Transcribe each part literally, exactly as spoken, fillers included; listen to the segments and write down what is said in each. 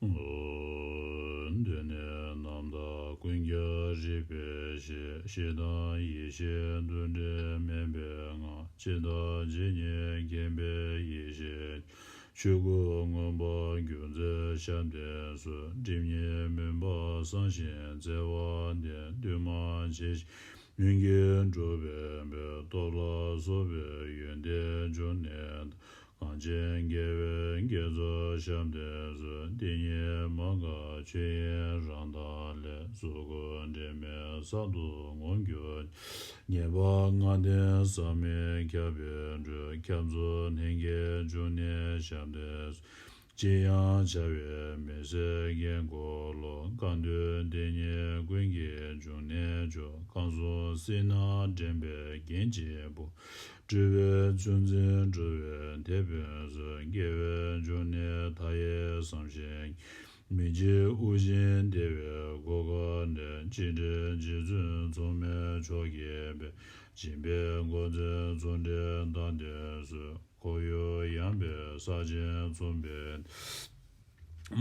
འདི་ནི་རྣམ་དག་ཀུན་ཁྱབ་རིག་པའི་གཞི། གཞི་དང་ཡེ་ཤེས་འདུ་འབྲལ་མེད་པའི་ངང་། སྤྱི་དང་ཇི་སྙེད་མཁྱེན་པའི་ཡེ་ཤེས། ཆོས་སྐུ་མངོན་པར་གྱུར་མཛད་ཞབས་བརྟན་གསོལ། སྒྲིབ་གཉིས་མུན་པ་སངས་ཤིང་བརྩེ་བ་ལྡན། འདུས་མ་བྱས་ཤིང་མུན་གྱིས་སྒྲུབ་པའི་དཔལ། སྟོབས་ལ་སོགས་པའི་ཡོན་ཏན་འབྱུང་གནས་དང་། གངས་ཅན་དགེ་བའི་བསྐྱེད་རྫོགས་ཞབས་བརྟན་གསོལ། དེ་ཉིད་མ་འགགས་ཆོས་དབྱིངས་རང་མདངས་ལས། གཟུགས་སྐུ་འབྲལ་མེད་གསར་དུ་ངོམས་གྱུར་ཅིག། ཉེས་པ་ལྔ་ལྡན་ཟག་མེད་ཁྱབ་པའི་འགྲོས། ཁྱབ་རྫོགས་ལྷན་སྐྱེས་འབྱུང་གནས་ཞབས་བརྟན་གསོལ། ཅིར་ཡང་བྱ་བའི་མེ་སྲེག་གི་འཁོར་ལོ། གང་འདུལ་དེ་ཉིད་ཀུན་གྱི་འབྱུང་གནས་མཆོག། གང་གསུང་སྲིད་ན་འདྲེན་པའི་རྒྱན་ཆེན་པོ། སྤྲུལ་པའི་ཚུལ་འཛིན་སྒྲུབ་པའི་དེད་དཔོན་གསོལ། དགེ་བའི་འབྱུང་གནས་མཐའ་ཡས་བསམ་ཤེས་ཀྱིས། མི་འཇིགས་དབུགས་འབྱིན་བདེ་བའི་གོ་འཕང་ནས། འཇིགས་བྲལ་རྗེ་བཙུན་མཚུངས་མེད་མཆོག་གི་དཔལ། སྦྱིན་པའི་མགོ་འཛིན་གཙུག་འདྲེན་དང་ལྡན་གསོལ། འཁོར་ཡུག་ཡངས་པའི་ས་ཆེན་མཚུངས་པའི་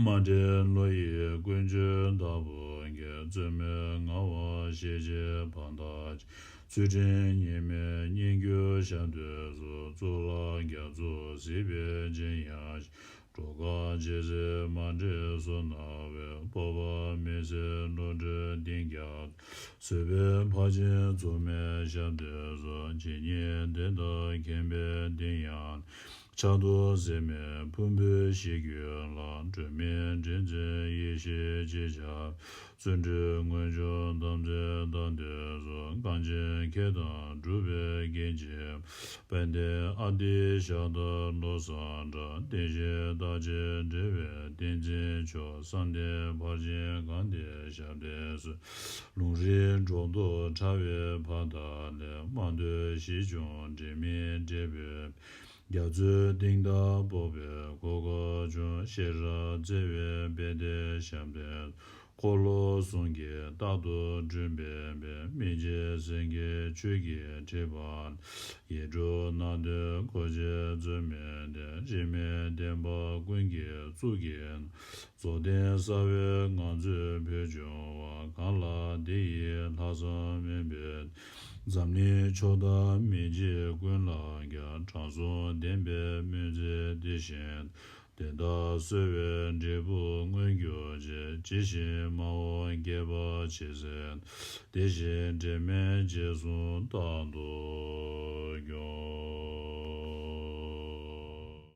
མ་འདྲེས་བློ་ཡི་ཀུན་སྤྱོད་བདག་པོ་གིས། རྩོལ་མེད་ངལ་བ་ཞི་བྱེད་ཕ་མཐའ་ཅན། ཚུལ་ཁྲིམས་གཉིས་མེད་སྙན་བརྒྱུད་ཞབས་བརྟན་གསོལ། གཙུག་ལག་རྒྱ་མཚོ་གཟིགས་པའི་སྤྱན་ཡངས་ཤིང་། གྲོགས་དཀར་ཇི་སྲིད་མ་འདྲེས་བསོད་ནམས་དཔལ། སྤོབས་པ་མི་ཟད་བློ་གྲོས་གཏིང་རྒྱ། བཟོད་པའི་ཕ་ཆེན་མཚུངས་མེད་ཞབས་བརྟན་གསོལ། ཇི་སྙེད་དེ་དག་མཁྱེན་པའི་གཏིང་ཡངས། ཕྱག་རྡོར་ཟེར་མའི་ཕུང་པོའི་གཤིས་རྒྱུད་ལ། སྒྲོན་མེ་འདྲེན་མཛད་ཡེ་ཤེས་ཀྱི་ཞབས། བརྩོན་འགྲུས་མངོན་སྤྱོད་དམ་ཚིག་དང་ལྡན་གསོལ། གངས་ཅན་མཁས་དང་གྲུབ་པའི་རྒྱན་ཆེན། དཔལ་ལྡན་ཨ་ཏི་ཤ་དང་བློ་བཟང་འདྲ། བསྟན་བཤིག་རྟག་ཆད་བྲལ་བའི་བསྟན་འཛིན་མཆོག། བསམ་གཏན་ཕར་ཕྱིན་གང་བདེ་ཞབས་བརྟན་གསོལ། ལུང་རིགས་སྒྲོ་འདོགས་ཕྲ་བའི་ཕ་མཐའ་ལས། སྨྲ་འདོད་ཞི་བྱུང་འབྲལ་མེད་འབྲས་བུའི། རྒྱ་མཚོའི་གཏིང་མཐའ་དཔོག་པའི་གོ་འཕང་མཆོག། ཤེས་རབ་བརྩེ་བའི་དཔལ་ལྡན་ཞབས་བརྟན། འཁོར་ལོ་གསུམ་གྱིས་རྟག་ཏུ་བསྐྲུན་པའི་དཔལ། སྨིན་བྱེད་སེང་གེ་ཆོས་ཀྱི་ཁྲི་འཕང་ལ། ཡིད་འགྲོ་ནང་དོན་གོ་འབྱེད་རྩོལ་མེད་ལྡན། གཞི་མེད་བདེན་པ་ཀུན་གྱི་གཙུག་གི་སྣང་། རྫོགས་ལྡན་གསལ་བའི་ངང་ཚུལ་བོད་འབྱུང་བ། གང་ལ་དེ་ཡི་ལྷག་བསམ་དམན་པའི། འཛམ་གླིང་ཕྱོགས་དང་མི་མཇེད་ཀུན་ལ་ཁྱབ། དྲང་སྲོང་བདེན་པའི་སྨོན་ཚིག་དེ་བཞིན། དེ་དག་གསོལ་བའི་འབྲས་བུ་མངོན་གྱུར་ཅིག། ཇི་བཞིན་མ་འོངས་བསྐལ་པ་ཇི་སྲིད་ན། དེ་བཞིན་འབྲལ་མེད་རྗེས་སུ་རྟག་ཏུ་སྐྱོང་།